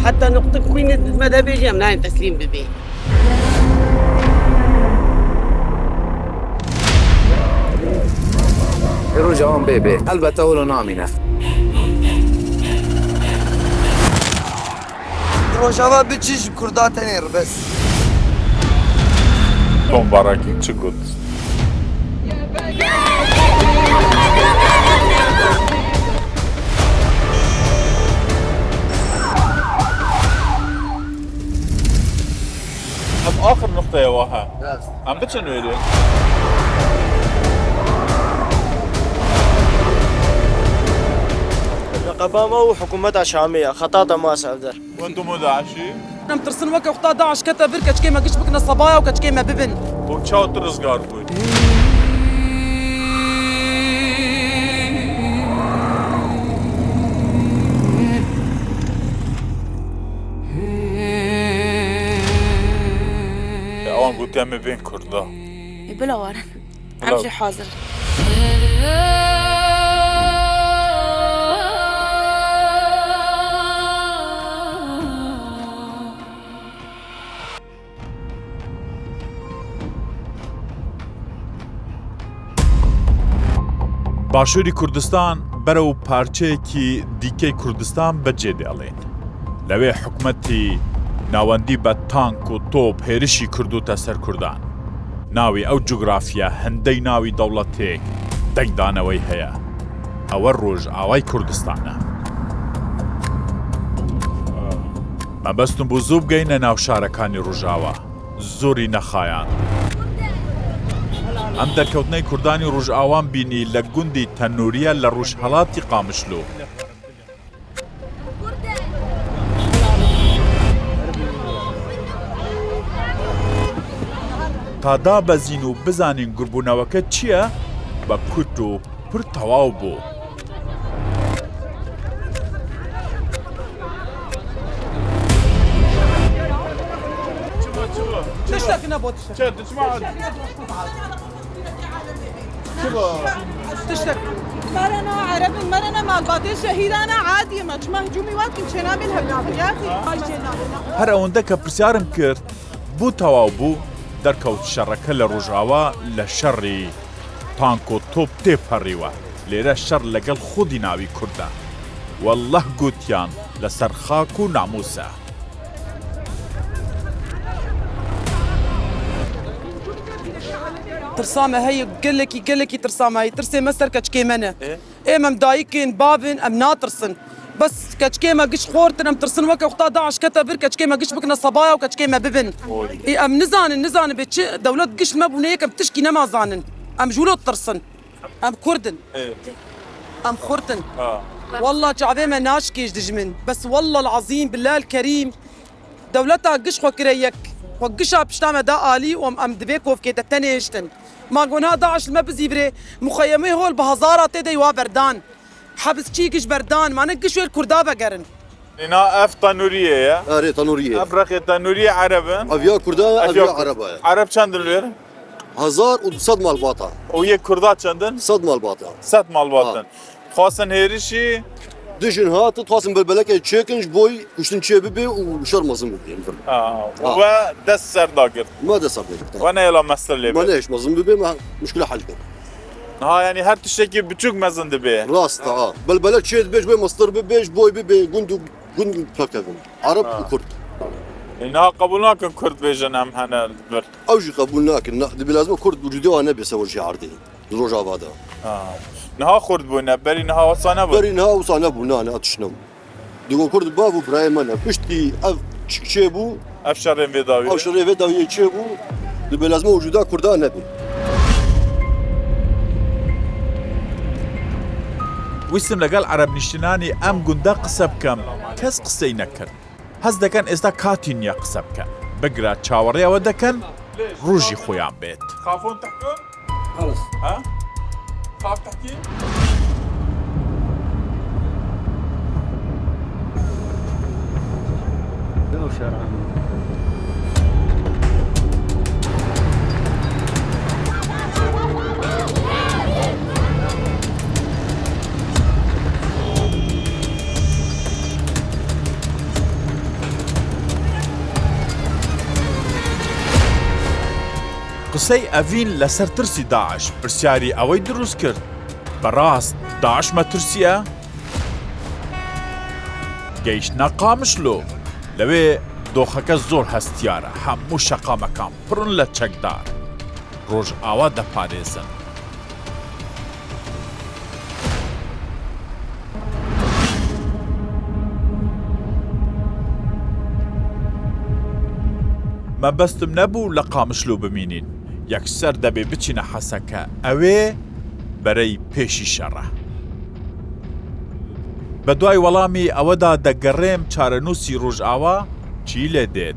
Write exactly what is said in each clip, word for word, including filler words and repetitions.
Heta nuqtik xwînê me de bêjî em nayên teslîm bibî. Rojawan bê bê. Elbette wilo namîne. Rojava biçî ji Kurda tenê re bes. Tom Barakî çi got? Ev axir nuqteye wa he. Rast. Em biçin wê lê. Reqeba me û hikûmeta Şamê ye. Xeta te mase ev der. Wentum û DAIŞî. Em tirsin weke wexta DAIŞ kete vir, keçikê me giş bikine sebaya û keçikê me bibin. Û çawa tu rizgar bûyî? Ewan gotiye me bên Kurda. Ê, bila warin. Em jî hazir in. Başûrî Kurdistan berew parçeyekî dîkey Kurdistan bi cê dêlên. Lewê hikûmetî navendî be tank û top hêrişî kurdûte ser Kurdan. Navê ew cografya hindey navî dewletê dengdaneweyî heye. Ew e Rojavayê Kurdistan e. Mebestin bû zû bigeyne nav şarekanî Rojava. Zorî nexayand. Em derkewtineyê Kurdanî Rojawan bînî li gundî Tenûriye li rojhelatî Qamişlo. Ta dabezîn û bizanîn gurbûneweke çi ye, be kurt û pir tewaw bû. Çima, çima? Tiştek ne bo tiştek. Çe, tu çima? Çima? Tiştek. Merena Ereb in, merena malbatê şehîdana adî ma çima hicûmî wakin çênabên hevdû. Her ewendeke pirsyar im kir, bû tewaw bû, derkewt şereke li Rojava li şerî. Tank û top tê perî we. Lêre şer legel xwedî navî Kurd e. Wellah gotiyan li ser xak û namûs e. Tirsa me heye, gelekî, gelekî tirsa me heye. Tirsê me ser keçikê me ne. Ê? Êm em dayik in, bav in, em natirsin. Bes keçikê me giş xort in, em tirsin weke wexta DAIŞ kete vir, keçikê me giş bikine sebaya û keçikê me bibin. Oy. Ê, em nizanin, nizanin bê çi dewlet giş me bûne yek em tişkî nema zanin. Em ji wilo tirsin. Em Kurd in. Ê. Em xurt in. Ha. Wallah çavê me naşikê ji dijmin. Bes wallah el-azîm, billah el-kerîm, dewleta giş xwe kire yek. Xwe gişa pişta me da alî û em, em di vê kovkê de tenê hiştin. Ma gona DAIŞ li me bizîvirê, muxeyemê hol bi hezara tê de wa berdan. Hebisçî giş berdan, mane giş wêr Kurda vegerin. Nîna ev tenûriyê ye. Erê, tenûriyê. Ev rexê tenûriyê Ereb in. Ev ya Kurda ye, ev ya Ereba ye. Ereb çend in lêr? Hezar û sed malbata. Û yê Kurda çend in? Sed malbata. Sed malbat in. Ha. Xwastin hêrişî? Dijin hat, xwastin belbeleke çêkin, ji boy kuştin çê bibe û şer mezin bibe. Ha. Ha. We dest ser dagirt. Me dest ser dagirt. We nehêla mestir lê be. Me nehêş mezin bibe, me muşkile hel kir. Ha, yani her tiştekî biçûk mezin dibe. Rast, ha. Belbele çê dibe, ji boy mestir bibe, ji boy bibe, gund û gund pevkevin. Ereb û Kurd. Ê, niha qebûl nakin Kurd bêjin em hene li vir. Ew jî qebûl nakin. Na, dibê lazim e Kurd wicûdê wan nebe ser wecihê erdê. Di Rojava de. Ha. Niha Kurd bûne, berî niha wisa nebû? Berî niha wisa nebû, na, ne, tişt nebû. Digo Kurd bav û birayê me ne. Piştî ev çi-, çêbû, ev şerên vê dawiyê. Ev şerê vê dawiyê çêbû, dibê lazim e wicûda Kurda nebe. Wîstim legel Ereb niştinanî em gunda qise bikim. Kes qisey nekir. Hez dekin êsta katî niye qise bikin. Bigira çawerêya we dekin, rojî xweyan bêt. Xafon tehkun? Xalas. Ha? Xaf tehkî? Ew şer em. Qisey Evîn li ser tirsî DAIŞ pirsyarî ewey dirûst kir, bi rast DAIŞ metirsî ye? Gehiştine Qamişlo, lewê doxeke zor hestiyar e, hemû şeqamekan pir in li çekdar. Rojava diparêzin. Mebestim nebû li Qamişlo bimînîn. Yekser debê biçîne Heseke. Ew ê berey pêşî şer e. Bi duay welamî ewe de digerêm çarenûsî Rojava çi lê dêt.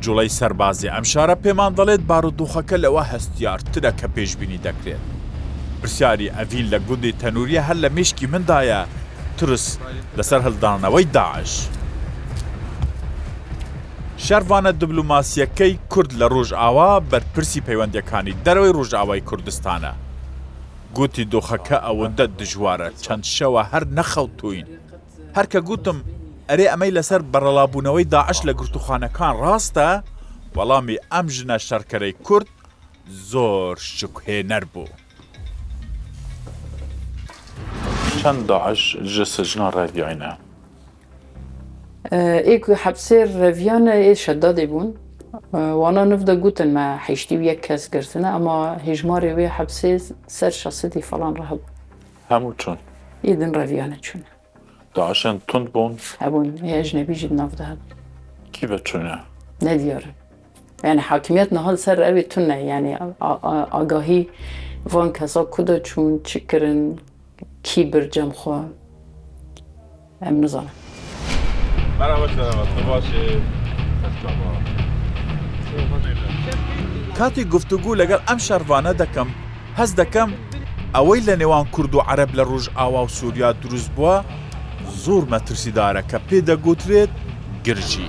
Culey serbazê Emşara pêman dilêt barodoxeke li we hestiyartir e ke pêşbînî dikirin. Pirsyarî Evîn li gundê Tenûriyê her li mêşkî min de ye, tirs li ser hildanewey DAIŞ. Şervane diplomasiyekey Kurd li Rojava berpirsî peywendiyekanî derewey Rojavayê Kurdistan e. Gotî doxeke ewinde dijwar e, çend şew e her nexewtûyîn. Her ke gotim, erê emey li ser berelabûnewey DAIŞ li girtûxanekan rast e, welamî em jine şerkerey Kurd zor şikhêner bû. Çend DAIŞ ji sicnan reviyayne? Ê ku hepsê reviyane ê Şedadê bûn. Wana niv de gotin me heştî û yek kes girtine, ema hêjmarê wê hepsê ser şeş sedî falan re hebû. Hemû çûn? Ê din reviyane çûne. DAIŞên tund bûn? Hebûn. Ê ecnebî jî di nav de hebûn. Kî ve çûne? Nediyar e. Yani hakimiyet niha li ser ew ê tune, yani a, a, agahî van kesa ku de çûn, çi kirin, kî bir cem xwe, em nizanin. Merhaba, selamet, tu baş î? Katî guftûgû legel em şervane dikim, hez dikim, ewey li nêwan Kurd û Ereb li Rojava û Sûriya dirûst bûye, zor metirsîdar e ke pê digotirêt girjî.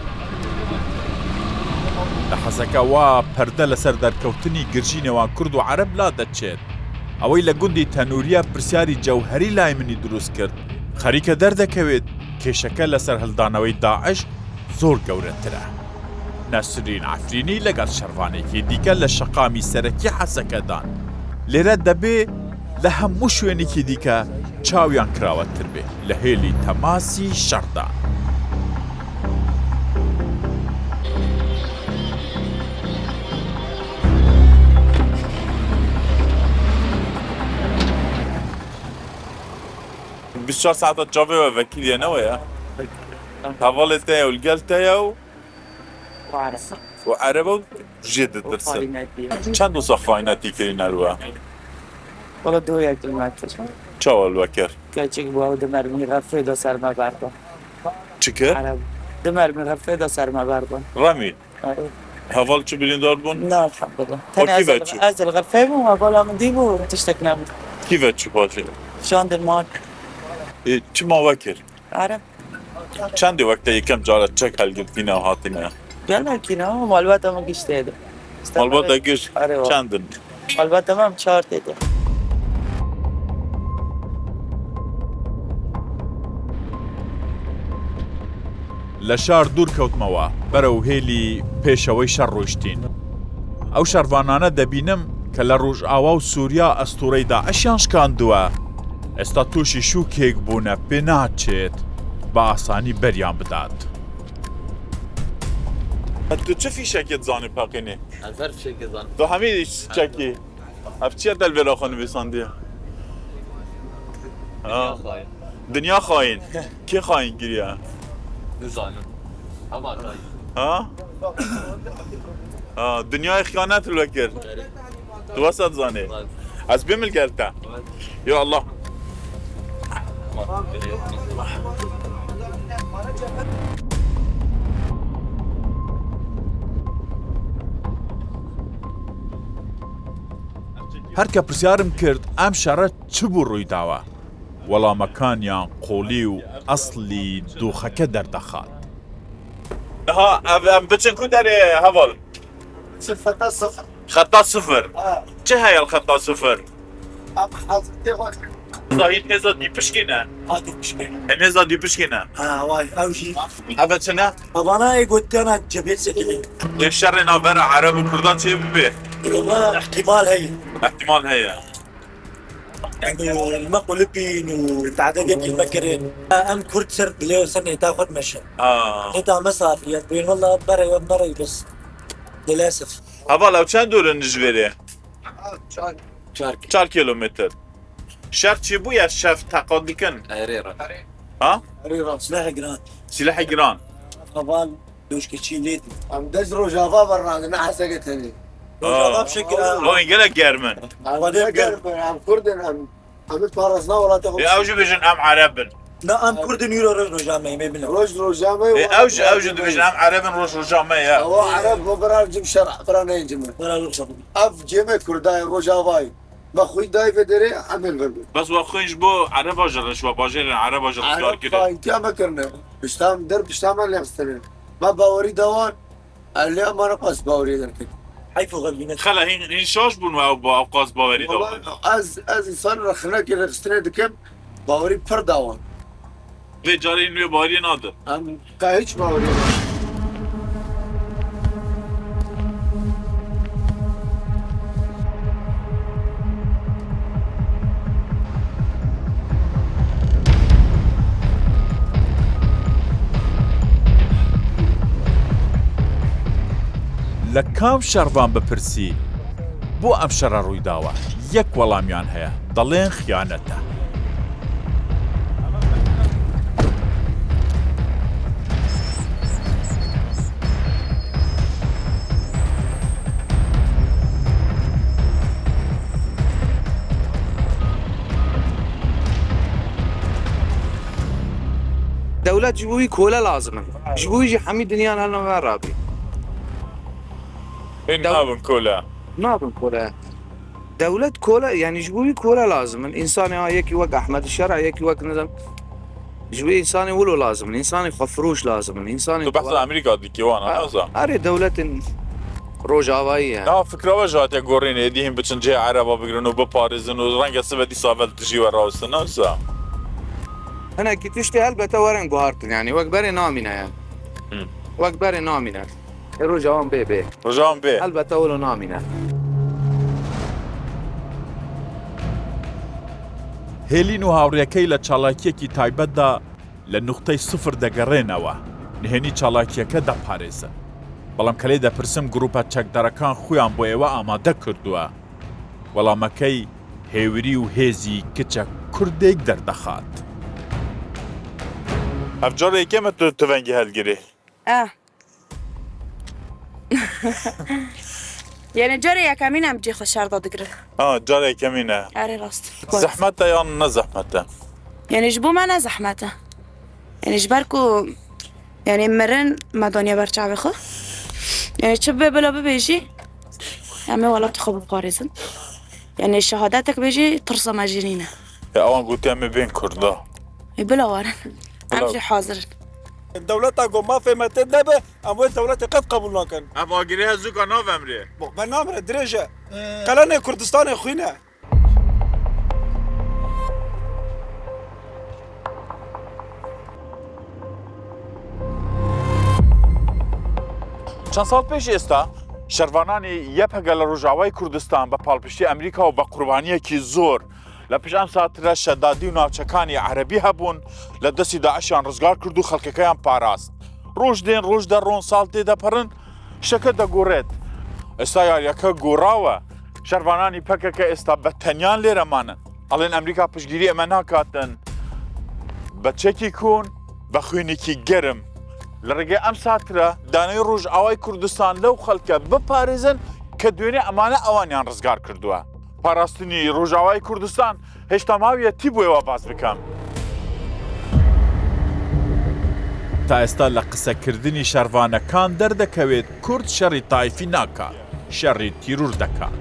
Di Heseke wa perde li ser derkewtinî girjî nêwan Kurd û Ereb la diçêt. Ewey li gundî Tenûriye pirsyarî cewherî layê min î dirûst kir. Xerîke derdekewêt, kêşeke li ser hildanewey DAIŞ zor gewretir e. Nesrîn Efrînî legel şervanekî dîke li şeqamî serekî Heseke dan. Lêre debê li hemû şwênekî dîke çawiyan kirawetir bê li hêlî temasî şer de. Bîst çar saeta çavê we vekirî ye, ne we ye? Hevalê te ye û li gel te ye û û erebe û jê ditirsin. Çend wisa xaynetî kirîne li we? Wala du yek kilometre. Çawa li we kir? Keçik bû, ew di mermî refê de ser me berdan. Çi kir? Ereb. Di mermî refê de ser me berdan. Remî? Erê. Heval çi birîndar bûn? Na, elhamdulillah. O kî ve çû? Ez li xirfê bûm, hevala min dî bû, tiştek nebû. Kî ve çû paşê? Şandin mal. Ê, çima we kir? Ereb. Çendê wek te yekem cara çek helgirtîne û hatine? Gelekî ne, malbata min giş tê de. Malbata giş? Erê wa. Çend in? Malbata min çar tê de. Li şar dûr kewtme we, berew hêlî pêşewey şer rûştîn. Ew şervanane debînim ke li Rojava û Sûriya estûrey DAIŞiyan şikandiwe. Êsta tûşî şûkêk bûne, pê naçêt bi asanî beriyan bidat. Tu çi fîşekê dizanî peqînî? Ez her fîşekê zanim. Tu hemî çekî? Ev çi ye te li vêra xwe nivîsandiye? Dinya xayîn. Dinya xayîn. Kê xayîn kiriye? Nizanim. Hema xayîn. Ha? Ha, dinyayê xiyanet li we kir. Erê. Tu wisa dizanî? Erê. Ez bêm li gel te. Erê. Ya Allah. Her ke pirsyar im kir, em şere çi bû rûy dawe? Welamekaniyan qolî û eslî doxeke derdexat. Niha ev em biçin ku derê heval? Xeta sifir. Xeta sifir. Ha. Çi heye li xeta sifir? Em hazirtê xwe. Zahît hêza dîpişkê ne? Ha, dîpişkê. Em hêza dîpişkê ne? Ha, vay, ew jî. Eve çi ne? Evana ê gotiyana cebê çekilî. Lê şerê navbera Ereb û Kurda çê bibe. Wala ihtimal heye. Ehtimal heye. Yani me qulipîn û tadê yekî me kirin. Em Kurd ser dilê ser nêta xwe dimeşin. Ha. Nêta me safî ye. Wala bere ye, bere bes. Lilesef. Heval, ew çend dûr in ji vêrê? Çar. Çar kilometre. Şer çêbûye, şev teqat dikin? Erê re. Ha? Erê re. Silahê giran. Silahê giran. Heval, doşkeçî lê. Em dest Rojava berradin, ne Heseke tenê. Rojava Aa. Şekil, ha. Lo, gelek germ in. Em ne germ in, em Kurd in, em, em ê parastina welatê xwe. Ê, ew jî bêjin em Ereb in. Na, em Kurd in, îro roj roja me, me bine. Roj roja me, Ê, ew jî, ew jî dibêjin em Ereb in, roj roja me ye. Ewa Ereb, bo birar cim şer, bira neyên cim. Bira yoksa. Ev cêmê Kurda ye, Rojava ye. Me xwî dayî vê derê, em ê li vir bin. Bes we xwîn ji bo Ereba jî re, ji we bajêrên Ereba jî rizgar Ereb kirê. Faîntiya me kirine. Pişta em der, pişta me lê xistine. Me bawerî da wan. Lê em mane qas bawerî derket. Heyf û xemîne. Xela hîn, hîn şaş bûn we ew ba-, ew qas bawerî da wan. Wala ez, ez însan re xinekê rêxistinê dikim, bawerî pir da wan. Vê carê hîn wê baweriyê nadin. Em ka hiç bawerî nadin. لە کام شەڕڤان بپرسی بۆ ئەم شەڕە ڕووی داوە؟ یەک وەڵامیان هەیە، دەڵێن خیانەتە. Dewlet ji bo wî kole lazim in. Ji bo wî jî hemî dinyan hene ve rabî. Hên Dew- nabin kole. Nabin kole. Dewlet kole, yani ji bo wî kole lazim in. Însanê ha yekî wek Ehmed Şera, yekî wek nizam. Ji wî însanê wilo lazim in. Însanê xwefirûş lazim in. Însanê Tu behsa xwe- Amerîka dikî wan, Ha, ne wisa? Erê dewletên Rojavayî ye. Ya fikra we ji hatiye gorînê, êdî hîn biçin cihê Ereba bigrin û biparêzin û renge sibe dîsa ve li dijî we rawestin, ne wisa? Hinekî tiştê helbete werin guhartin, yani wek berê namîne ye. Hı. Wek berê namîne. Ê roja wan bê bê. Roja wan bê. Helbete wilo namîne. هێلین و هاوڕێکەی لە چالاکیەکی تایبەتدا لە نوختەی سفر دەگەڕێنەوە، نهێنی چالاکیەکە دەپارێزن. بەڵام کە لێ دەپرسم گروپە چەکدارەکان خۆیان بۆ ئێوە ئامادە کردووە، وەڵامەکەی هێوری و هێزی کچە کوردێک دەردەخات. Ev cara yekê me tu tivengî helgirê. Ah. Yani cara yekemîn em cê xwe şer de digirin. Ha, cara yekemîn e. Erê rast. Zehmet e yan ne zehmet e? Yani ji bo me ne zehmet e. Yani ji ber ku, yani mirin me daniye ber çavê xwe. Yani çi bibe bila bibe jî, em ê welatê xwe biparêzin. Yani şehadetek be jî tirsa me jî nîne. Ya ewan gotiye em ê bên Kurda. Ê bila werin. Em Bila- jî hazir in. Dewleta ku mafê me tê nebe, em wê dewletê qet qebûl nakin. Ev agirê hezûka nav emrê. Bo, me namre dirêj e. Ee. Qelenê Kurdistanê xwîn e. Çend sal pêş êsta, şervananî Y P G li Rojavayê Kurdistan bi palpiştî Amerîka û bi qurbaniyekî zor لە پشت ئەم ساترە شەدادی و ناوچەکانی عەرەبی هەبوون، لە دەستی داعشیان ڕزگار کرد و خەڵکەکەیان پاراست. ڕۆژ دێن، ڕۆژ دەڕۆن، ساڵ تێدەپەڕن، شتەکە دەگۆڕێت. ئێستا یاریەکە گۆڕاوە. شەرڤانانی پەکەکە ئێستا بە تەنیان لێرە مانن. ئەڵێن ئەمریکا پشتگیری ئێمە ناکاتن. بە چەکی کۆن، بە خوێنێکی گەرم. لە ڕێگەی ئەم ساترە دانەوەی ڕۆژئاوای کوردستان لەو خەڵکە بپارێزن کە دوێنێ ئەمانە ئەوانیان ڕزگار کردووە. پاراستنی ڕۆژاوای کوردستان هێشتا ماویە تی بۆ ئێوە باس بکەم. تا ئێستا لە قسەکردنی شەرڤانەکان دەردەکەوێت کورد شەڕی تایفی ناکات، شەڕی تیرور دەکات.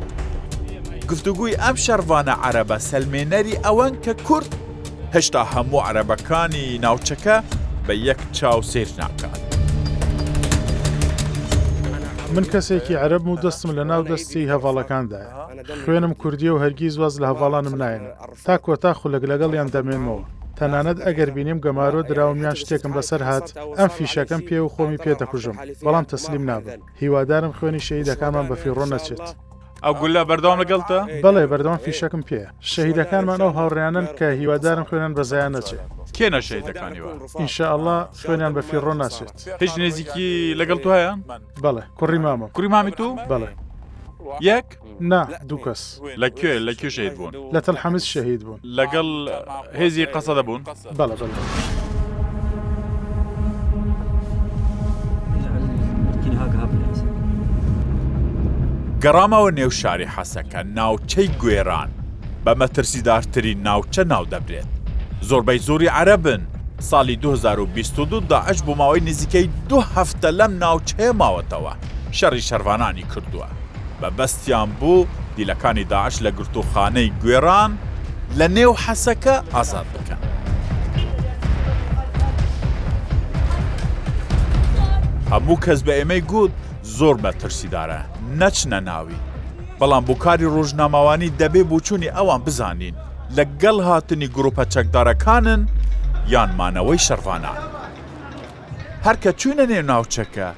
گفتوگوی ئەم شەرڤانە عەرەبە سەلمێنەری ئەوەن کە کورد هێشتا هەموو عەرەبەکانی ناوچەکە بە یەک چاو سەیر ناکات. من کەسێکی عەرەبم و دەستم لە ناو دەستی هەڤاڵەکاندایە. خوێنم کوردییە و هەرگیز واز لە هەڤاڵانم نایەنێ. تا کۆتا خولەک لەگەڵیان دەمێنمەوە. تەنانەت ئەگەر بینیم گەمارۆ دراوم یان شتێکم بەسەر هات، ئەم فیشەکەم پێ و خۆمی پێ دەکوژم. بەڵام تەسلیم نابم. هیوادارم خوێنی شەهیدەکانمان بە فیڕۆ نەچێت. ئەو گولە بەردەوام لەگەڵ تە؟ بەڵێ، بەردەوام فیشەکم پێیە. شەهیدەکانمان ئەو هاوڕێیانن کە هیوادارم خوێنیان بە زایان نەچێت. کێنە شەهیدەکانیوە؟ ئینشاءالله خوێنیان بە فیڕۆ ناچێت. هیچ نێزیکی لەگەڵ تو هەیە؟ بەڵێ، کوڕی مامم. کوڕی مامی تو؟ بەڵێ. یەک؟ نا، دوو کەس. لە کوێ، لە کوێ شەهید بوون؟ لە تەل حەمیز شەهید بوون. لەگەڵ هێزی قەسەدە بوون؟ بەڵێ، بەڵێ. گەڕامەوە نێو شاری حەسەکە، ناوچەی گوێران بە مەترسیدارترین ناوچە ناو دەبرێت. زۆربەی زۆری عەرەبن. ساڵی دوو هەزار و بیست و دوو داعش بۆ ماوەی نزیکەی دوو هەفتە لەم ناوچەیە ماوەتەوە، شەڕی شەرڤانانی کردووە. مەبەستیان بوو دیلەکانی داعش لە گرتوخانەی گوێران لە نێو حەسەکە ئازاد بکەن. هەموو کەس بە ئێمەی گوت، زۆر مەترسیدارە، نەچنە ناوی. بەڵام بۆ کاری ڕۆژنامەوانی دەبێ بۆچوونی ئەوان بزانین، لەگەڵ هاتنی گروپە چەکدارەکانن یان مانەوەی شەرڤانان. هەر کە چووینە نێو ناوچەکە،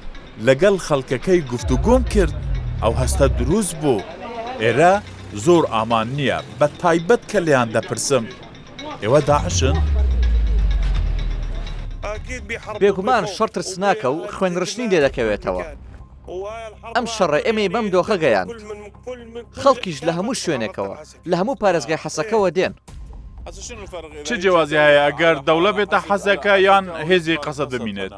لەگەڵ خەڵکەکەی گفتوگۆم کرد، ئەو هەستە دروست بوو. ئێرە زۆر ئامان نییە، بە تایبەت کە لێیان دەپرسم، ئێوە داعشن؟ بێگومان شەڕ ترسناکە و خوێنڕشتنی لێ دەکەوێتەوە. ئەم شەڕە ئێمەی بەم دۆخە گەیاند. خەڵکیش لە هەموو شوێنێکەوە، لە هەموو پارێزگای حەسەکەوە دێن. چ جیاوازی هەیە ئەگەر دەوڵەت بێتە حەسەکە یان هێزی قەسەد بمینێت؟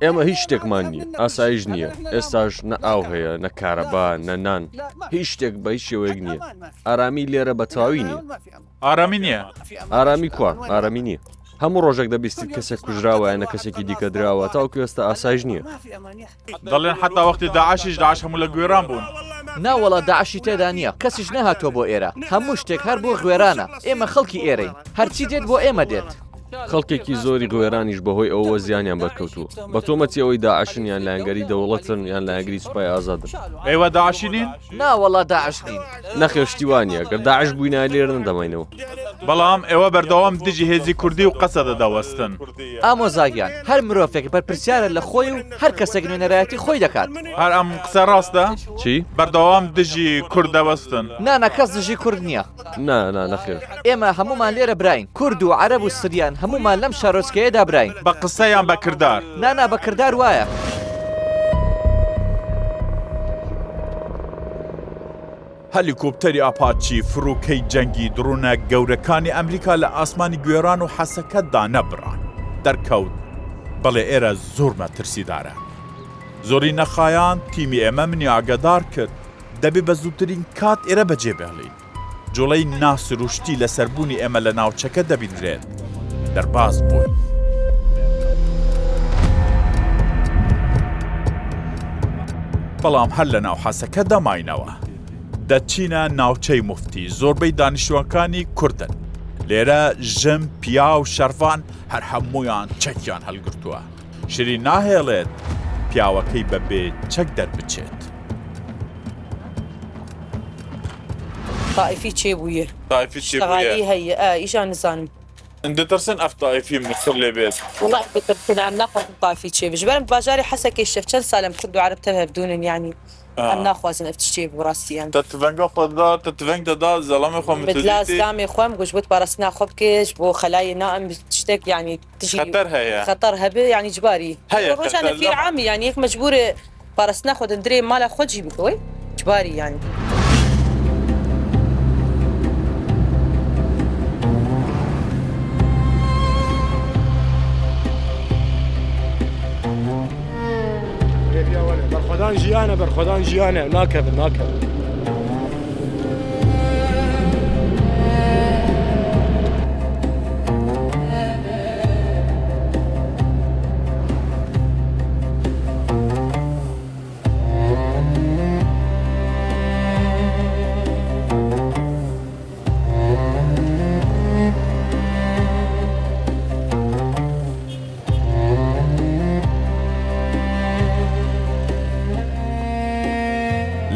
ئێمە هیچ شتێکمان نییە، ئاسایش نییە. ئێستاش نە ئاو هەیە، نە کارەبا، نە نان. هیچ شتێک بە هیچ شێوەیەک نییە. ئارامی لێرە بە تەواوی نییە. ئارامی نییە. ئارامی کوا؟ ئارامی نییە. هەموو ڕۆژێک دەبیستیت کەسێک کوژراوە یان لە کەسێکی دیکە دراوە، تاوەکو ئێستا ئاسایش نییە. دەڵێن حەتا وەختی داعشیش داعش هەموو لە گوێران بوون. نا وەڵا، داعشی تێدا نییە. کەسیش نەهاتووە بۆ ئێرە. هەموو شتێک هەر بۆ غوێرانە. ئێمە خەڵکی ئێرەین. هەرچی دێت بۆ ئێمە دێت. خەڵکێکی زۆری غوێرانیش بەهۆی ئەوەوە زیانیان بەرکەوتووە. بە تۆمەتی ئەوەی داعشن یان لایەنگەری دەوڵەتن یان لایەنگری سوپای ئازادن. ئێوە داعشی نین؟ نا وەڵا داعش نین. نەخێر، شتی وا نییە. گەر داعش بووینایە لێرە نەدەماینەوە. بەڵام ئێوە بەردەوام دژی هێزی کوردی و قەسەدە دەوەستن. ئامۆزا گیان، هەر مرۆڤێک بەرپرسیارە لە خۆی و هەر کەسێک نوێنەرایەتی خۆی دەکات. هەر ئەم قسە ڕاستە؟ چی؟ بەردەوام دژی کورد دەوەستن. نا نا، کەس دژی کورد نییە. نا نا، نەخێر. ئێمە هەموومان لێرە براین. کورد و عەرەب و سریان، هەموومان لەم شارۆچکەیەدا براین. بە قسە یان بە کردار؟ نا نا، بە کردار وایە. هەلیکۆپتەری ئاپاچی، فڕوکەی جەنگی، دڕۆنە گەورەکانی ئەمریکا لە ئاسمانی گوێران و حەسەکە دانەبڕان. دەرکەوت، بەڵێ ئێرە زۆر مەترسیدارە. زۆری نەخایاند، تیمی ئێمە منی ئاگادار کرد، دەبێ بە زووترین کات ئێرە بەجێ بهێڵین. جوڵەی ناسروشتی لەسەر بوونی ئێمە لە ناوچەکە دەبینرێت. دەرباز بووین. بەڵام هەر لە ناو حەسەکە دەماینەوە. دەچینە ناوچەی موفتی، زۆربەی دانیشتووەکانی کوردن. لێرە ژن، پیا و شەرڤان هەر هەموویان چەکیان هەلگرتووە. شیرین ناهێڵێت پیاوەکەی بەبێ چەک دەربچێت. تائفی چێ بوویە؟ تائفی چێ بوویە؟ شتغالی هەیە، ئە، ئیشان نزانم. دەترسن ئەف تائفی مشکل لێ بێت؟ وڵات دەترسن، ئەم ناخوازم تائفی چێ بێ. ji ber em bajarê Hesekê şef çend sal em Kurd û Ereb tev hevdûnin, yanî. ئەم ناخوازن ئەف تشتێ بوو ڕاستیان. تە تڤەنگا خۆ دا، تە تڤەنگ دەدا زەڵامێ خۆ من بدلا زلامێ خۆم گوش بوت پاراستنا خۆ بکێ ji بۆ خەلایê na em tiştek yanî tijî خەتەر هەیە. خەتەر هەبێ yanî جباری. هەیە ڕۆژانە خەتەر فیر لە عامی yanî یەک مەجبورێ پاراستنا خۆ دن درێ مالا خۆ جی بکەوەی جباری yanî. Berxwedan jiyan e, berxwedan jiyan e, nakevin, nakevin.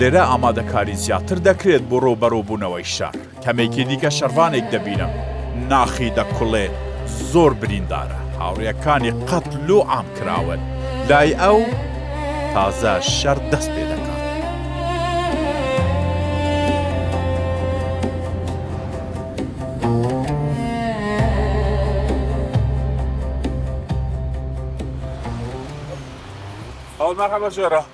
لێرە ئامادەکاری زیاتر دەکرێت بۆ ڕووبەڕووبوونەوەی شەڕ. کەمێکی دیکە شەڕڤانێک دەبینم. ناخی دەکوڵێت. زۆر بریندارە. هاوڕێکانی قەتل و عام کراون. لای ئەو تازە شەڕ دەست پێ دەکات. Al merhaba jara.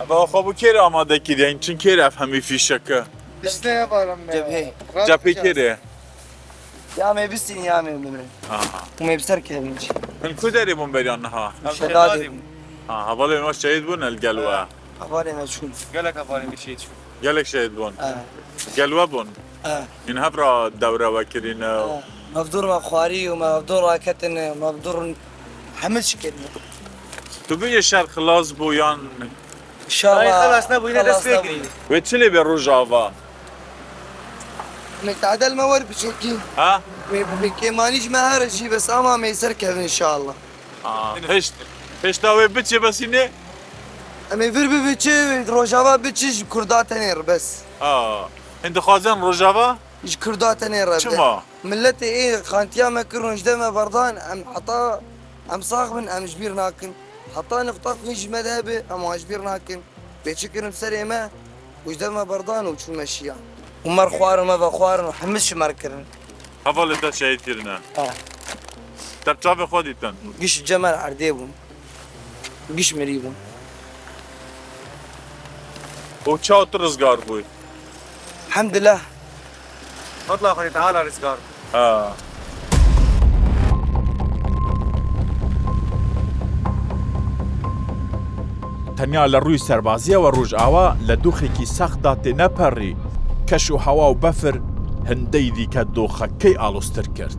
Eva xwe bû kêrê amade kiriye, hin çin kêrê ev hemî fîşeke. Listeye varım ben. Cephê. Cephê kêrê. Ya me bistîn ya me bimrin. Aha. Û me bi ser kevin jî. Hin ku derê bûn beriyan niha? Şedadê bûn. Ha, hevalê me şehîd bûn el gel we. Hevalê me çûn. Gelek hevalê me şehîd çûn. Gelek şehîd bûn. Ha. Gel we bûn. Ha. Hîn hev re dewre we kirîne. Ha. Me bi dûr me xwarî û me bi dûr raketin, me bi dûr hemû çi kirîne. Tu bûye şer xilas bû yan? Înşallah. Ay, xilas nebûyî, ne dest pê kirî. Wê çi lê bê Rojava? Me tadel me wer biçekî. Ha? Me, me kêmanî ji me here jî bes ama me ser kevin înşallah. Aa, hêşt-, hêşta wê biçê besî nê? Em ê vir bibiçê, Rojava biçî ji Kurda tenê re bes. Aa, hin dixwazin Rojava? Ji Kurda tenê re be. Çima? Miletê ê xantiya me kirin, ji dev me berdan, em heta em sax bin, em ji bîr nakin. Heta nifta xwîn ji me de hebe, em wan ji bîr nakin. Pêçik kirin serê me, û ji dev me berdan û çûn me şiya. Û me xwarin, me vexwarin û hemû ji me re kirin. Hevalê te şehîd kirine. Ha. Te bi çavê xwe dîtin. Giş cem me erdê bûn. Giş mirî bûn. Û çawa tu rizgar bûyî? Elhamdulillah. Fadla Xwedê Teala rizgar bû. Ha. Tenya li rûyê serbaziya we Rojava li doxekî sext de têne perî. Keş û hewa û befir hindey dîke doxekey aloztir kir.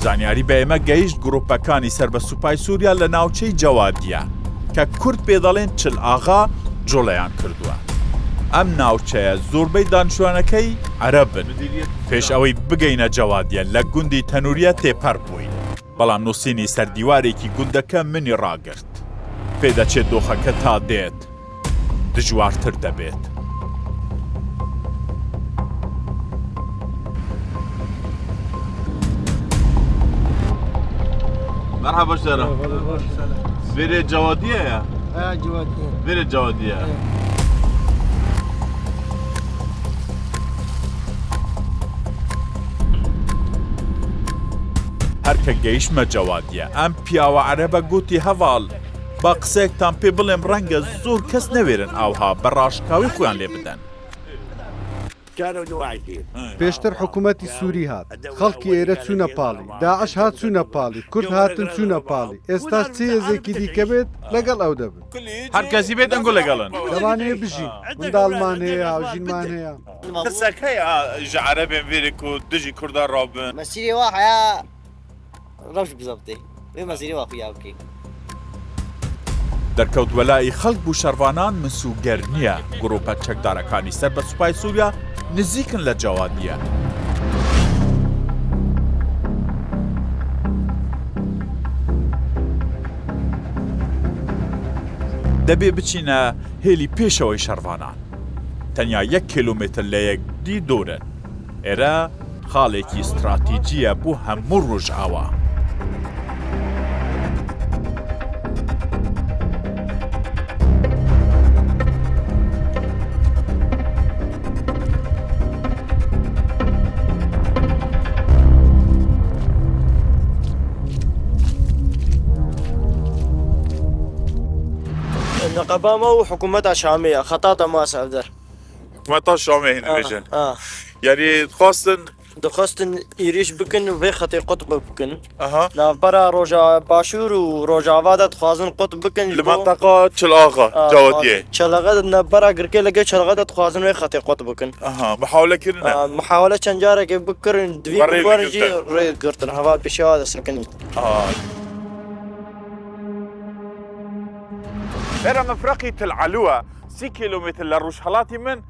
Zanyarî bi me gehîşt, gropekanî ser bi Supay Sûriya li navçeyê Cewadiye, ke Kurd pê delên Çil Axa, coleyan kirduwe. Em navçeye zorbey danişwanekey Ereb in. Pêş ewey bigeyne Cewadiye, li gundî Tenûriye têper bûyî. Belam nûsînî ser dîwarekî gundeke min î ragirt. Pê de çê doxeke ta dêt. Dijwartir debêt. Merhaba ji te re. Vêrê Cewadiye ye? He, Cewadiye. Vêrê Cewadiye. He. Her ke gehişme Cewadiye, em piyawa erebe gotî heval. Ba qiseyektan pê bilêm renge zor kes newêrin awha bi raşkawî xuyan lê bidin. Pêştir hikûmetî Sûrî hat. Xelkî êre çûne palî. Daiş hat çûne palî. Kurd hatin çûne palî. Êsta çi hêzekî dîke bêt, legel ew de bin. Her kesî bêt, engo legel in. Devanê bijî. Gundalman heye, hawjînman heye. Qisek heye ji erebên vêrê ku dijî Kurda rabin. Mesîrê wa heya. Rewş bizabitê. Wê mesîrê wa xuya bikê. Derkewt welayî xelk bû şervanan minsûger niye. Grope çekdarekanî ser bi Supayê Sûriya nizîk in li Cewadiye. Debê biçîne hêlî pêşewey şervanan. Tenya yek kîlometr li yek dî dor in. Êre xalekî stratîcî ye bo hemû Rojava. Neqeba me û hikûmeta Şamê ye, xeta te mase ev der. Hikûmeta Şamê hîn dibêjin. Ah, ah. Yanî dixwastin. Dixwastin êrîş bikin, vê xetê qutb bikin. Aha. Navbera Roja Başûr û Rojava de dixwazin qutb bikin. Li menteqa Çil Axa, ah, Cewatiyê. Çil Axa de navbera Girkê li gel Çil Axa de dixwazin vê xetê qutb bikin. Aha, muhawele kirine? Ah, muhawele çend carekê bikirin, divî Berê bikirin jî rê girtin. Heva pêşiya de sekinî. Aha. Êre mifreqî Til Elû e, sî kîlometr li rojhelatî min.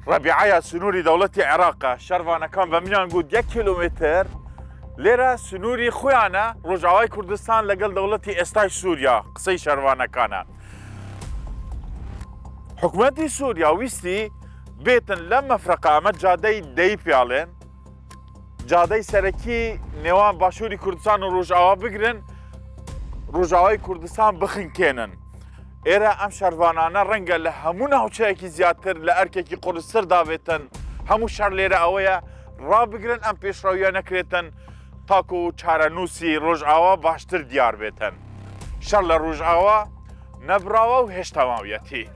Rebîaya sinûrî dewletî Iraq e. Şervanekan ve min yan got yek kîlometr. Lêre sinûrî xuyan e, Rojavayê Kurdistan legel dewletî êstay Sûriya, qisey şervanekan e. Hikûmetî Sûriya wîstî bêtin le mefreqa me cadeyî deyî piyalên. Cadeyê serekî nêwan Başûrî Kurdistan û Rojava bigirin, Rojavayê Kurdistan bixinkênin. Êre em şervanane renge li hemû navçeyekî ziyadtir, li erkekî quristir davêtin. Hemû şer lêre ew ye, rabigirin em pêşrewiya nekirêtin, ta ku çarenûsî Rojava baştir diyar bêtin. Şer li Rojawa nebirawa û hêşta mawiyetî.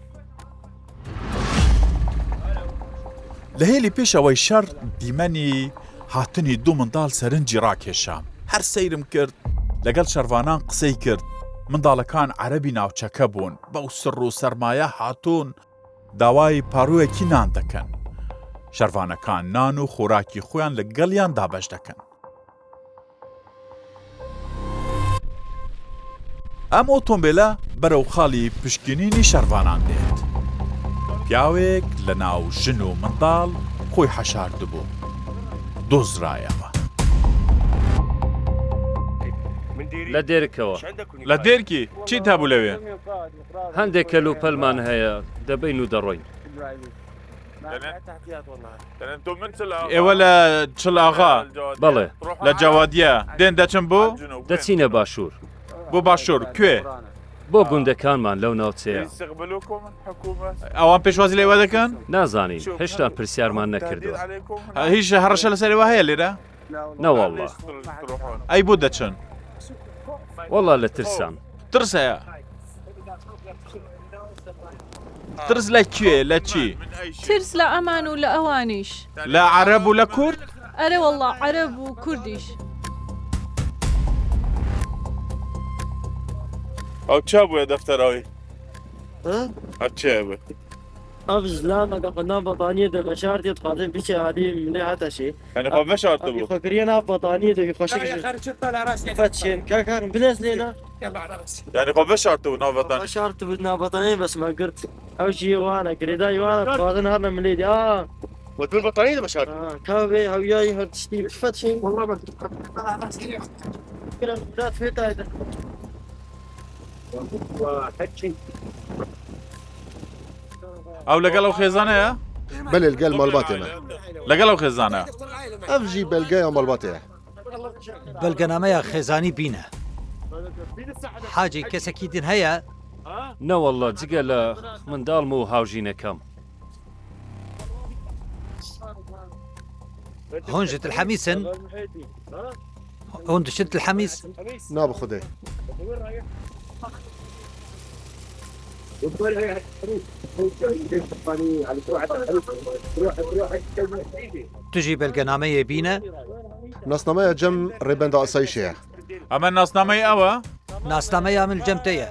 Li hêlî pêşewey şer dîmenî hatinî du mindal serinçî rakêşa. Her seyrim kir, legel şervanan qisey kir. Mindalekan erebî navçeke bûn. Bew sirr û sermaye hatûn, dawayî paroyekî nan dikin. Şervanekan nan û xorakî xweyan li geliyan dabeş dikin. Em otomobîle berew xalî pişkinînî şervanan dêt. Piyawêk li nav jin û mindal xwe heşar dibû. Dozrayewe. Li Dêrikewe. Li Dêrkî çî hebû lewê? Hindê kelûpelman heye, debên û deroyn. Êwe li Çil Axa. Belê. Li Cewadiye. Dên deçin bo? Deçîne başûr. Bo başûr. Kuê? Bo gundekanman lew navçeya. Ewan pêşwazî lê we dikin? Nazanîn. Hêşta pirsiyarman nekirdiwe. Ha, hîç hereşe li serê we heye lêre? Ne wallah. Ey bo deçin? Wallah li tirsan. Tirs heye. Tirs li kuyê, li çi? Tirs li eman û li ewanîş. Li ereb û li kurd? Erê wallah, ereb û kurdîş. Ew çi bûye deftera wî? Ha? Ev çi bû? Ev ji lameke xwe nav betaniyê de veşartî, dixwaze biçe alî milê heta şê. Yani xwe veşartibû. Xwe kiriye nav betaniyê de, xweşik ji fet şên. Ka karin, bides lê na. Yani xwe veşartibû nav betaniyê. Veşartibû nav betaniyê, bes me girt. Ew jî wana, girêdayî wana, dixwazin herne milê de. Aa. Wet min betaniyê de veşart. Aa, ka vê hewiyayî her tiştî fet şên. Wallah ben. Kirin, dat fê tayde. Ew legel ew xêzane ye? Belê, li gel malbatê me. Legel ew xêzane? Ev jî belgeya malbatê ye. Belgenameya xêzanî bîne. Hacî, kesekî din heye? Ne wallah, cige li mindal me û hawjînekem. Hûn ji Til Hemîs in? Hûn diçin Til Hemîs? Na bi Xwedê. Tu jî belgenameyê bîne? Nasnameya cem rêbenda asayîşê ye. Ama nasnameya ew e? Nasnameya min li cem te ye.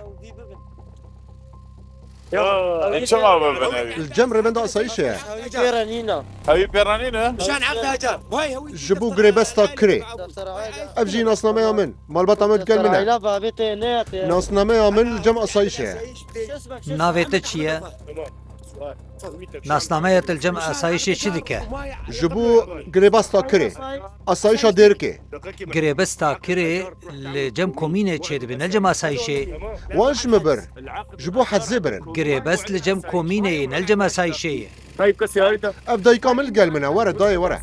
Ê, çima bibin evî? Li cem rêbenda asayîşê ye. Pêrenîna. Evî pêrenîn e? Ji bo girêbesta kirê. Ev jî nasnameya min. Malbata min digel min e. Nasnameya min li cem asayîşê ye. Navê te çi ye? Nasnameya te li cem asayîşê çi dike? Ji bo girêbesta kirê. Asayîşa Dêrikê. Girêbesta kirê li cem komînê çêdibe, ne li cem asayîşê. Wan ji min bir. Ji bo hedzê birin. Girêbest li cem komînê ye, ne li cem asayîşê ye. Ev dayika min li gel min e. Were dayê, were.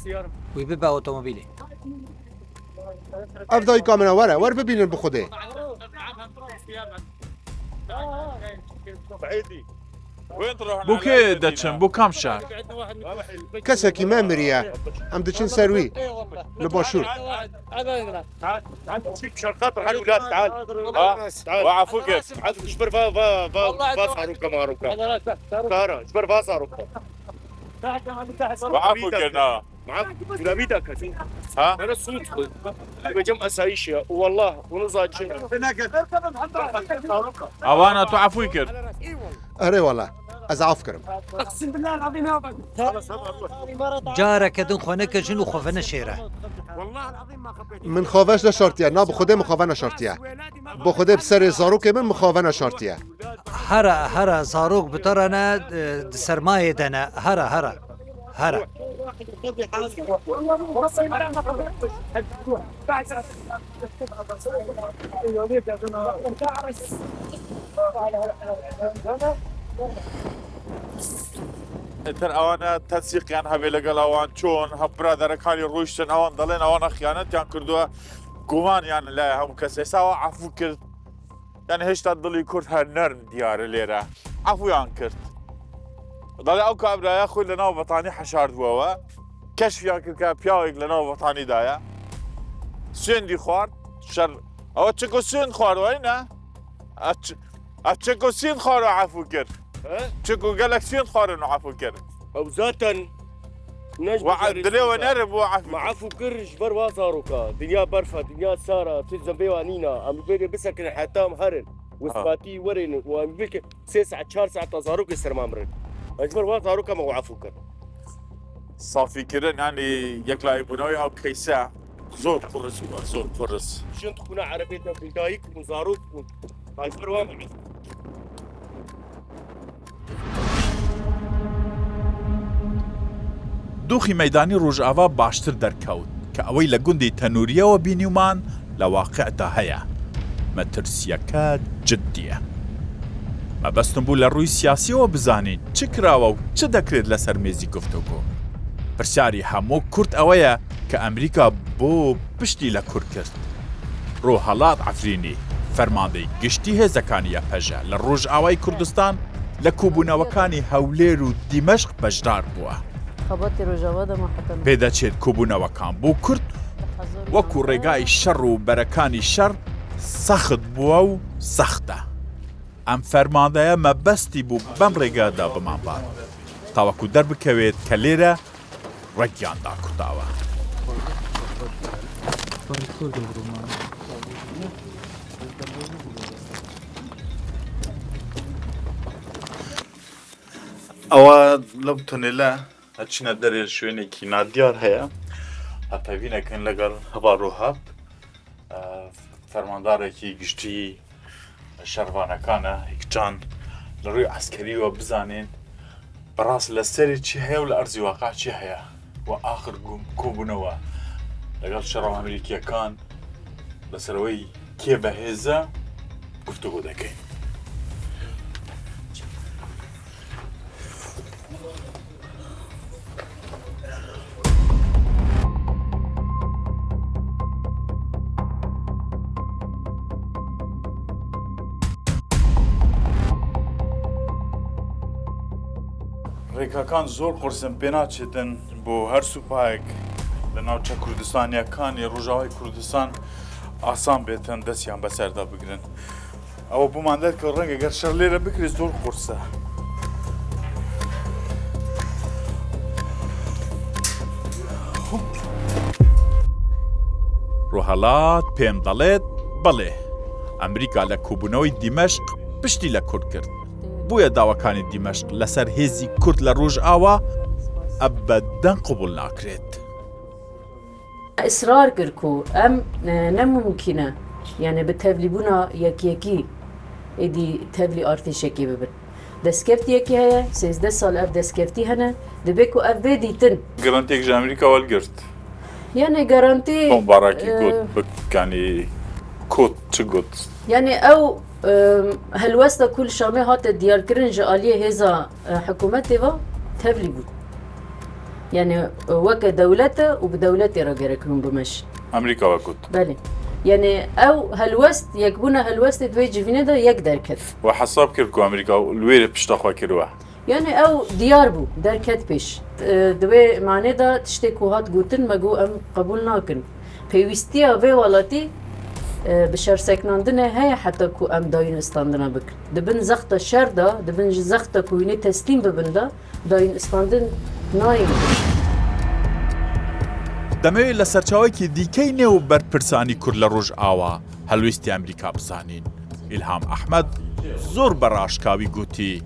Wî bibe otomobîlê. Ev dayika min e, were. Wer bibînin bi Xwedê. Bo kê deçin? Bo kam şar? Kesekî me miriye. Em diçin ser wî. Li başûr. تعال، تعال، تعال، تعال، شوف شرخات، تعال ولاد، تعال. ها؟ تعال. وعفو كيف؟ تعال، اجبر فا، فا، فا، فا صاروخ كما روكا. سارة، اجبر فا صاروخ. وعفو كيف؟ معاك جلابيتك. ها؟ أنا صوت. بجم أسايشيا. والله، ونزاج. Awana tu afû kir. Erê wala, ez af kirim. Careke din xwe neke jin û xwe veneşêre. Min xwe veş neşartiye, na bi Xwedê min xwe veneşartiye. Bi Xwedê bi serê zarokê min min xwe veneşartiye. Hera, hera zarok bi te re ne, e, di sermayê de ne. Hera, hera. Hera. Ter ewana tesîqiyan hevê legel awan çûn, hep biraderekanî rûştin, awan dalên awana xiyanetiyan kirduwe. Guman yan laya hemû kesê sawa afû kir. Yani hêşta dilî Kurd her nerm diyar e lêre. Afûyan kir. Dalê ew kabraya xwe li nav vetanî heşardiwe we. Keşfiyan kir ke piyawek li nav vetanî daye. Sûndî xward. Şer. Ew çiko sûnd xward wayne. Ez çi-, ez çi ku sînd xwar û efû kir. He? Çi ku gelek sînd xwarin û efû kir. Ew zaten ne ji Wa bijarê dilê we sînda. Nere bû efû kir. Me efû kir ji ber wa zaroka. Dinya berf e, dinya sar e, tu zembê wa nîna. Em bêrê bisekinin heta em herin. Wisbatî werên û em bike sê saet, çar saet zarokê ser ma mirin. Ez ji ber wa zaroka me wa efû kir. Safîkirin, yanî yeklayîbûna wê ew keyse zor qurris bû, zor qurris. Jin dixwine erebê de bû, dayik bû, zarok bû. Ez ji ber wa me. Doxî meydanî Rojava baştir derkewt, ke ewey le gundê Tenûriye we bînî û man, le waqî de heye. Metirsiyeke ciddî ye. Mebestin bû le rûyê siyasî we bizanîn çi kirawe û çi dekrêt le ser mêzî guftûgo. Pirsyarî hemû Kurd ewe ye ke Amerîka bo piştî le Kurd kir. Rohelat Efrînî, fermandeyê giştî hêzekanî YPJ li Rojavayê Kurdistan, li kobûnewekanî Hewlêr û Dîmeşq beşdar bûye. Xebatê Rojava de ma heta Pê de çêt kobûnewekan bo Kurd, wekû rêgayî şer û berekanî şer sext bûye û sext e. Em fermandeye mebestî bû bem rêgaya de biman bar. Ta wekû derbikewêt ke lêre Regiyan da Kurdawa. Ewa li tunêle, e, çine derê şwênekî nadiyar heye. E, pevînekin legal heva rohat. E, fermandarekî giştî şervanekan e, hikcan li rûyê eskerî we bizanîn, bi rast li serê çi heye û li erzî waqe çi heye. We axir gum-, kom bûne we. Legal şerva Amerîkiyekan li ser wê kê behêz e, guftûgo dekin. Rêkakan zor qurs in, pê naçêtin bo her supayek li navçe Kurdistaniyekan yê Rojavayê Kurdistan asan bêtin destiyan be ser de bigrin. Ew bûman derkeve reng eger şer lê re bikirî zor qurs e. Rohelat pêm delêt, belê. Amerîka li kobûneweyê Dîmeşq piştî li Kurd girt. Bûye dawekanî Dîmeşq li ser hêzî Kurd li Rojava ebeden qebûl nakirêt. Israr kir ku em, e, ne mumkîn e, yani bi tevlîbûna yekyekî êdî tevlî artêşekê bibin. Destkeftiyekî heye, sêzdeh sal ev destkeftî hene, dibe ku ev bê dîtin. Garantiyek ji Amerîka we girt? Yani garantî, Tombarakî e, got, bi-, yani kot, çi got? Yani ew, e, helwesta ku li Şamê hate diyarkirin ji aliyê hêza, e, hikûmetê ve tevlî bû. Yani, e, weke dewlet e û bi dewletê re gerek hûn bimeşin. Amerîka ve got. Belê. Yani ew helwest, yekbûna helwestê di wê civînê de yek derket. We hesab kir ku Amerîka li wê re pişta xwe kiriwe. Yani ew diyar bû, derket pêş. E, di wê manê de tiştê ku hat gotin, me got em qebûl nakin. Pêwîstiya vê welatî, e, bi şerseknandinê heye heta ku em dayîn istandina bikin. Di bin zexta şer de, di bin ji zexta ku hûnê teslîm bibin de, dayîn istandin nayên. Demê li serçawekî dîkey nêw berpirsanî Kurd li Rojava helwêstî Amerîka bizanîn. Îlham Ehmed zor bi raşkawî gotî,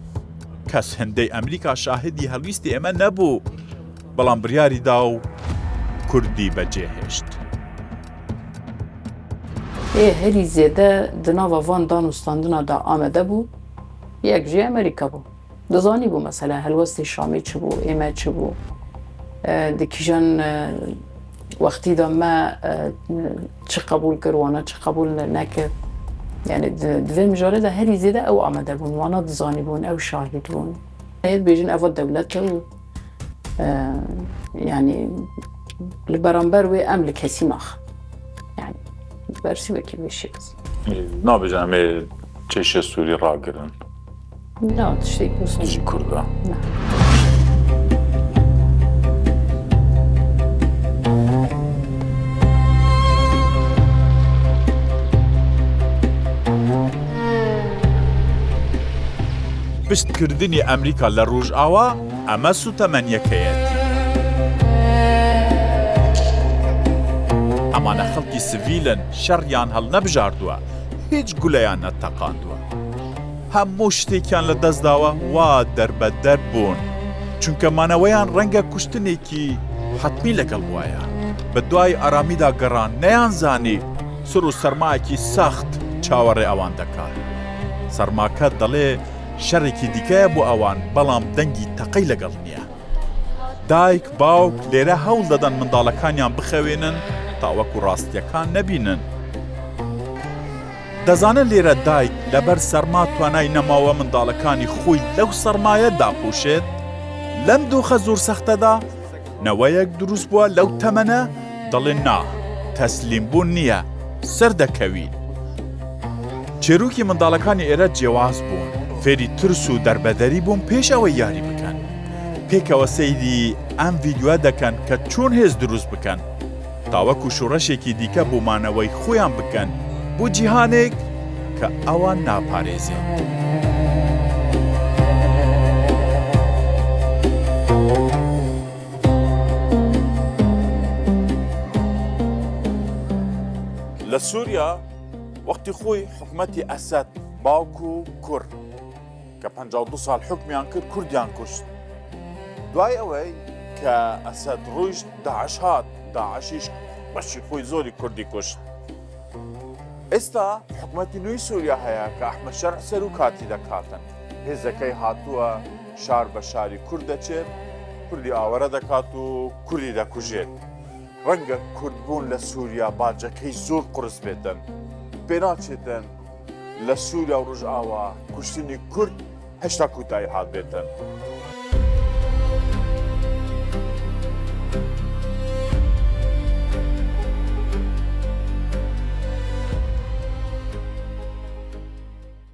kes hindê Amerîka şahidî helwîstê ême nebû, belam biryarî da û Kurdî becê hêşt. Ê herî zêde di nava van dan û standina de amede bû, yek jî Amerîka bû. Dizanîbû mesela helwestê Şamê çi bû, ê me çi bû, e, di kîjan, e, wextî de me, e, çi qebûl kir, wana çi qebûl ne-, nekir. Yani di, di vê mijarê de herî zêde ew amade bûn, wana dizanîbûn, ew şahid bûn. Hê dibêjin eva dewlet e û, e, yani li beramber wê em li kesî naxin. Yani bersî wekî vê şêwazî. Nabêjin em ê çêşê Sûrî ragirin. Na, tiştekî wisa. Ji Kurda. Na. Piştkirdinî Amerîka li Rojava, em ê sûtemeniyek heye. Emane xelkî sivîl in, şeriyan hilnebijarduwe, hîç guleyan neteqanduwe. Hemû ştêkiyan li dest dawe, wa derbeder bûn. Çunke maneweyan renge kuştinekî hetmî legel waya. Bi duayî aramî de geran, neyan zanî sir û sermayekî sext çawerê ewan dekat. Sermake delê şerekî dîke ye bo ewan, belam dengî teqey legel niye. Dayik, bawk lêre hewl deden mindalekaniyan bixewênin, ta wekû rastiyekan nebînin. Dezanin lêre dayik leber serma twanayî nemawe mindalekanî xwî lew sermaye dapoşêt? Lem doxe zor sexte de neweyek dirûst bûa lew temene, delê na, teslîmbûn niye, ser dekewîn. Çêrokî mindalekanî êre cêwaz bûn. Fêrî tirs û derbederî bûn pêş ewe yarî bikin. Pêkewe seyrî em vîdyoya deken ke çûn hêz dirûst bikin. Ta wekû şoreşekî dîke bo maneweyî xwîyan bikin, bo cîhanêk ke ewan naparêzê. Li Sûriya wextî xwî hikûmetî Esed, bawk û kur, ke penca û du sal hukmiyan kir, Kurdiyan kuşt. Duayê ewey ke Esed rûşt, DAIŞ hat, DAIŞ îş beşî xwî zorî Kurdî kuşt. Êsta hikûmetî nûyî Sûriya heye ke Ehmed Şerh serokatî dekat. Hêzekey hatuwe şar be şarî Kurd deçêt, Kurdî awere dekat û Kurdî dekujêt. Renge Kurdbûn li Sûriya bacekey zor qurs bêtin. Pê naçêtin li Sûriya û Rojava kuştinî Kurd heşta kûtayî hat bêtin.